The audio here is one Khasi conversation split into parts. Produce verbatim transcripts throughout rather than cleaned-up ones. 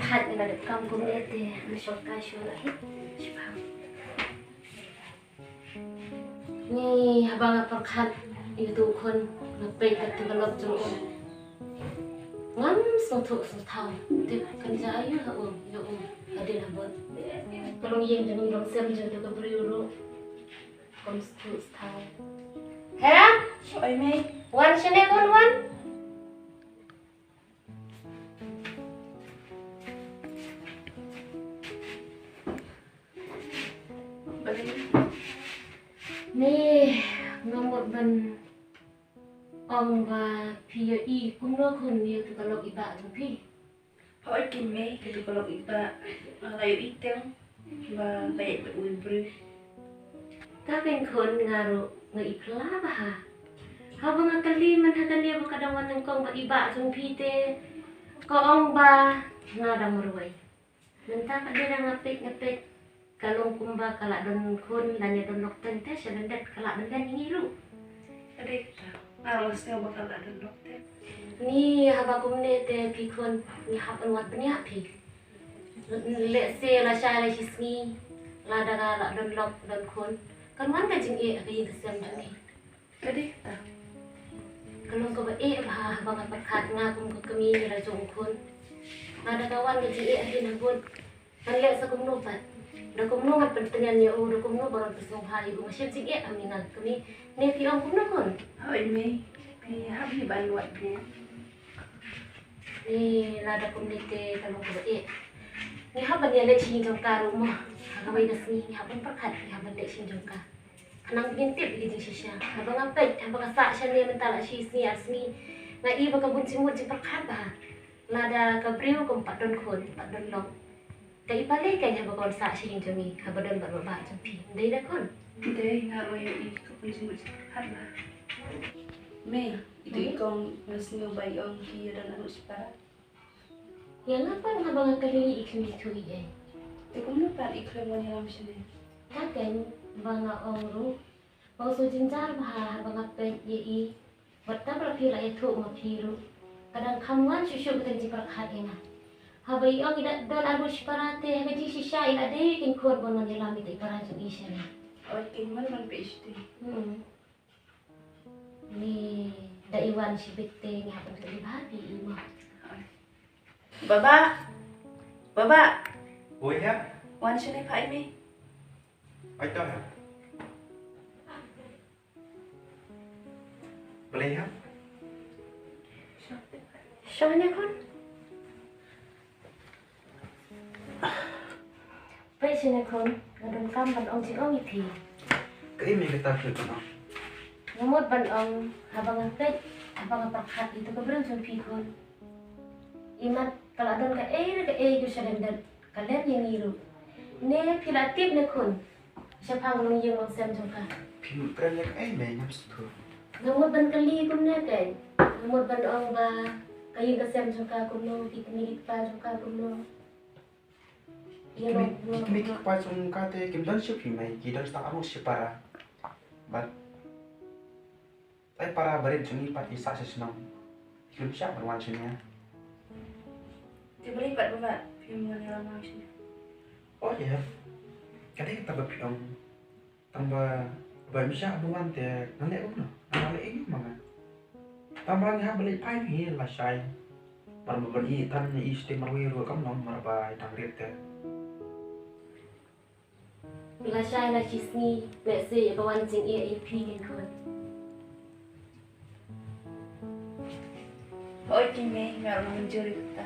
Hat nga dep kam kumne te, nga shong kai shuh la hi. Shipang. Ni haba nga pyrkhat ïa utu u khun, nga peit katto ka lok jong u. Ngam sngewthuh sngewthaw. Tip kan jia aïu ha u, ïa u hadien habud. Ka longïing jong ngi, long sem jong utu ka briew ruh. Kam sngewthuh sngewthaw. He? Oi mei. Wan shane khun, wan. Balei? Ni, nga mut ban ong ba phi ïohi kumno khun ïa utu ka lok i bah jong phi. Hooid keiñ mei, katu ka lok i bah, nga la ïohi teng ba ka ïaid bad uwei u briew. Ka keiñ khun, nga ruh nga i phylla bha. Haba nga kylli man ha kane ba ka dang wan nyngkong bad i bah jong phi te, ka ong ba nga dang marwei. Mynta pat de da nga peit, nga peit, ka long kumba ka la don khun lane don lok teng te, sha lyndet ka la don lane ngi ruh. Ka dei kata, nga ruh nga sngew ba ka la don lok teng. Ni haba kumne te phi khun, ngi hap ban wad bniah phi. Lehse lashai la shi sngi, lada ka la don lok don khun, kan wan ka jingeh ha ka ïing ka sem jong ngi. Ka dei kata. Ka long kaba eh bha haba nga pyrkhat nga kum ka kmie ïa la jong u khun. Lada ka wan ka jingeh hadien habud, ngan leh sa kumno pat? Da kumno ngan pyntngen ïa u, da kumno ba ngan pynsngewbha ïa u? Nga shem jingeh ha me nga kmie. Ne phi ong kumno khun? Hooid mei, phi hap hi ban wad bniah. Ni lada kumne te ka long kaba eh. Ngi hap ban ïaleit sha ïing jong ka ruh mo. Ha kawei ka sngi ngi hap ban pyrkhat, ngi hap ban leit sha ïing jong ka. Khnang ba ngin tip ïa ka jingshisha. Haba nga peit, haba nga sah shane mynta la shi sngi ar sngi, nga i ba ka bun jingmut jingpyrkhat bha. Lada ka briew kam pat don khun, pat don lok, ka i balei keiñ haba ka wan sah sha ïing jong ngi, haba don bad u bah jong phi? Ym dei da khun? Ym dei, nga ruh nga i ka bun jingmut jingpyrkhat bha. Mei, itu i kong nga sngew ba i ong ki ïa don anuh shipara. Ïa nga pat haba nga kylli i khlem ithuh ei ei. Te kumno pat i khlem wan ïalam shane? Ka keiñ ba nga ong ruh ba u shu jynjar bha haba nga peit ïa i. Bad kaba la phi la ïathuh ma phi ruh, ka dang kham wan shuh shuh ka jingpyrkhat ïa nga. Haba i ong i da don anuh shipara te ha ka jingshisha i la dei keiñ khun ban wan ïalam ïa i para jong i shane. Oi keiñ, wan ban peit shatei. Hmm. Ni da i wan shibit te ngi hap ban kylli bha phi i mo. Baba. Baba. Oi ha. Wan shane pha i mei. Ai to ha. Balei ha? Shong ne khun. Peit shane khun, nga donkam ban ong jingong ïa phi. Kaei me kata phi donkam? Nga mut ban ong, haba nga peit, haba nga pyrkhat ïa ka briew jong phi khun, imat ka la don kaei re kaei kaba sha lyndet ka lem ïa ngi ruh. Ne phi la tip ne khun, shaphang longïing longsem jong ka. Phi mut kren ïa kaei me, ngam sngewthuh. Nga mut ban kylli kumne keiñ. Nga mut ban ong ba ka ïing ka sem jong ka kumno, ki kmie ki kpa jong ka kumno. Ki kmie ki kpa jong ka te kim don shuh phi mei, ki don tang arngut shipara. Bad ai para barit jong ngi pat ki sah sha shnong. Kim shah ban wan shane. Te balei pat ba phim wan ïalam lang shane? Oh ïa. Ka dei kata ba phi ong. Tang ba, ba im shah ban wan te ngan leh kumno? Ngan leh ïa ma nga. Tang ba ngi hap ban leit phai ngi lashai. Mar ba ban ïeh than ïa i shatei marwei ruh kam long mar ba i dang rit te. Lashai la shi sngi lehse ïa ka wan jingeh ïa phi keiñ khun. Hooid keiñ mei, nga ruh nga mynjur ïa kata.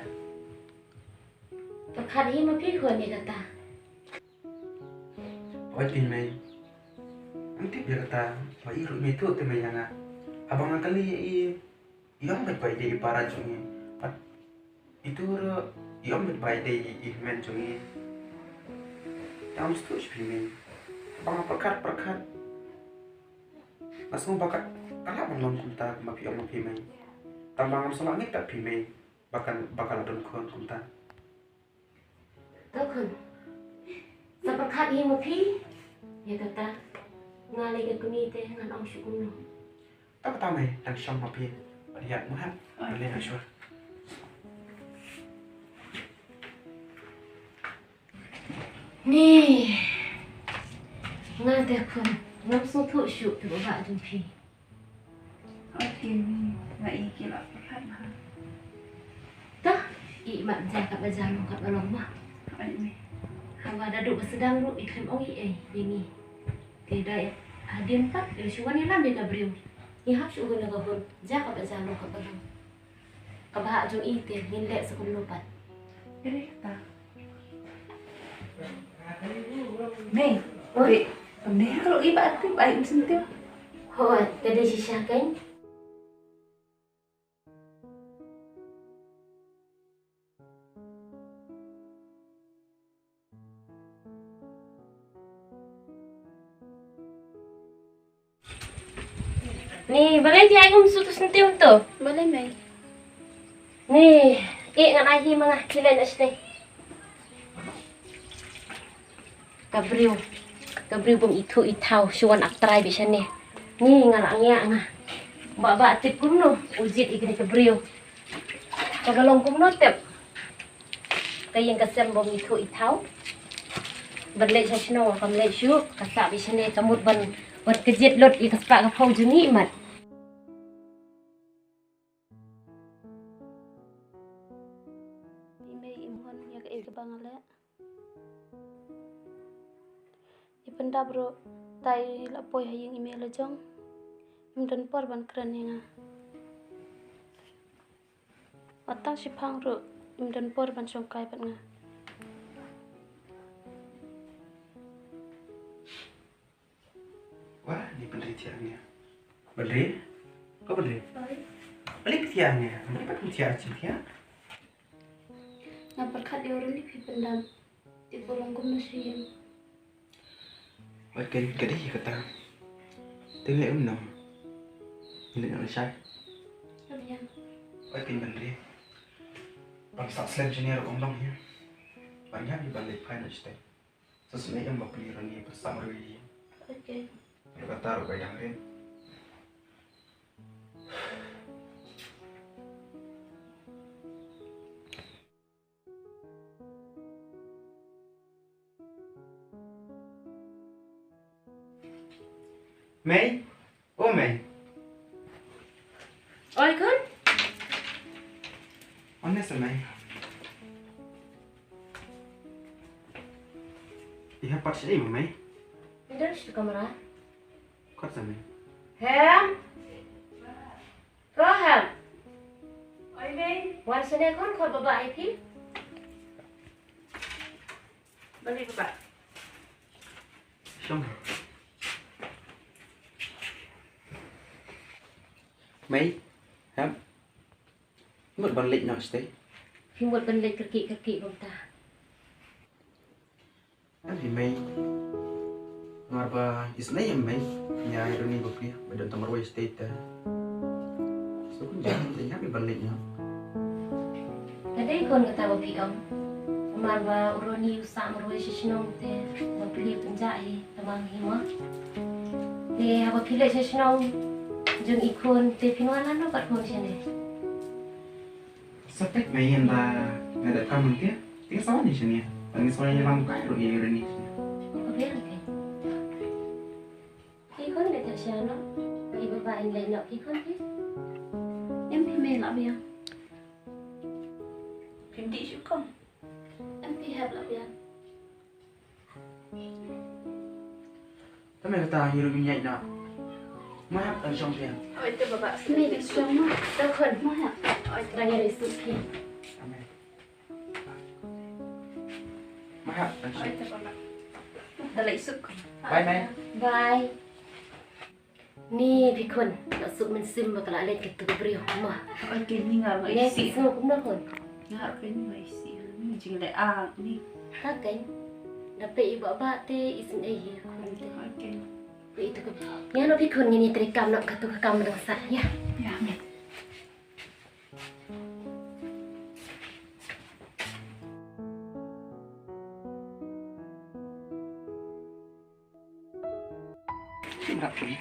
Pyrkhat hi ma phi khun ïa kata. Hooid keiñ mei. Ngam tip ïa kata, ba i ruh me ithuh te mei ïa nga. Haba nga kylli ïa i, i ong beit ba i dei i para jong ngi. Bad itu ruh i ong beit ba i dei i hynmen jong ngi. Te ngam sngewthuh shuh phi mei. Haba nga pyrkhat pyrkhat, nga sngew ba ka, ka lah ban long kumta kumba phi ong ma phi mei. Tang ba ngam sngewlah ngeit pat phi mei ba ka, ba ka la don khun kumta. To khun. Sa pyrkhat hi ma phi. Ïa kata nga lei ka kmie te ngan ong shuh kumno. To kata mei, dang shong ma phi. Bad ïa mo ha. Bad lei ha shuwa. Eh, nga te khun, ngam sngewthuh shuh te ba jong phi. Oi, Timmy, nga i ki la pyrkhat ha. Toh, i mat ja kaba ja long kaba long ma. Oi, Mei. Haba da duk ba sdang ruh i khlem ong i ei ïa ngi. Te da hadien pat i shu wan ïalam ïa ka briew. Ngi hap shu hun ïa ka hun, ja kaba ja long kaba long. Kaba hap jong i te ngin leh sa kumno pat. Ere kata. Mei, oi, te, mei ka lo i ba ati ba i um sentiw. Hooid, ka dei shisha kein. Ni, balei phi ai um shuh tu sentiw to? Balei, Mei? Ni, eh, ngan ai hi ma nga, phi leh na shatei. Ka briew, ka briew bym ithuh ithaw, shu wan ap trai beit shane. Ni, nga la ngiah nga. Ba, ba tip kumno u jied ïa kane ka briew. Kaba long kumno tip. Ka ïing ka sem bym ithuh ithaw. Ban leit sha shnong kam leit shuh, ka sah beit shane, ka mut ban, ban kjit lut ïa ka spah ka phew jong ngi mat. I mei im hon ïa kaei kaba nga leh. I pyndap ruh tai la poi ha ïing i mei la jong. Im don por ban kren ïa nga. Wat tang shiphang ruh im don por ban shongkai bad nga. Wa, ni Bynriew thiah hangne. Bynriew? Ko Bynriew? Oi. Balei phi thiah hangne? Balei phi thiah, phi thiah? Nga pyrkhat ïa u Ronnie phi pyndap. Te ka long kumno sha ïing? Oi, kein ka dei kata. Te leh kumno? Leh na shai. Oi, kein Bynriew. Ban sah slem jingeh ruh ym long hi. Ban ïa ban leit phai na shatei. Sa sngewbha ïa ba phi ruh ngi pynsah marwei ïa. Okay. Ruh kata ruh bai dang rit. Mei? O Mei. Oi khun. Wan ne sa Mei. I hap pat sha ei ma Mei. Ngi don sha kamra. Kot sa Mei. Hem. Ko Hem. Oi Mei. Wan shane khun, khot baba ïa phi. Balei baba? Shong. Mei, Hem. Mut ban leit noh shatei. Phi mut ban leit kyrkieh kyrkieh kumta. Em hi Mei. Namar ba isynei em Mei. Ïa i Ronnie bapli ba don tang marwei shatei te. So khun jam te ïa ban leit noh. Ka dei khun kata ba phi ong. Namar ba u Ronnie u sah marwei sha shnong te bapli pynjah hi. Tang hi mo. Te haba phi leit sha shnong jong i khun te phin wan lano pat khun shane? Sa peit Mei ynda nga dep kam mynta. Te sa wan shane. Tang sa wan ïalam kai ruh ïa i Ronnie shane. Ka biang ke. Ki khun da thiah sha no. Ki baba in leit noh ki khun ki. Em phi Mei lah biang. Phim dih shuh kum. Em phi Hep lah biang. Tang kata ngi ruh ngin ïaid noh. Ma Hep, tang shong phi. Oi te baba. Mei, shong ma. Tang khun. Ma Hep. Oi te. Tang ïa isuh phi. Amen. Ma Hep, tang shong. Oi te baba. Da la isuh. Bye Mei. Bye. Ni phi khun, la suk mynsiem ba ka la leit katu ka briew ma. Oi, kein ni nga ruh nga isih. Ni phi sngewthuh kumno khun? Nga ruh kein ni nga isih. Ni jingleh ah ni. Ha kein. Da peit ïa baba te isynei hi khun te. Oi, kein. Peit ïa tu ka. Ïa noh phi khun, ngin ïa trei kam noh katu ka kam dang sah ïa. Ïa. Kim rap pun.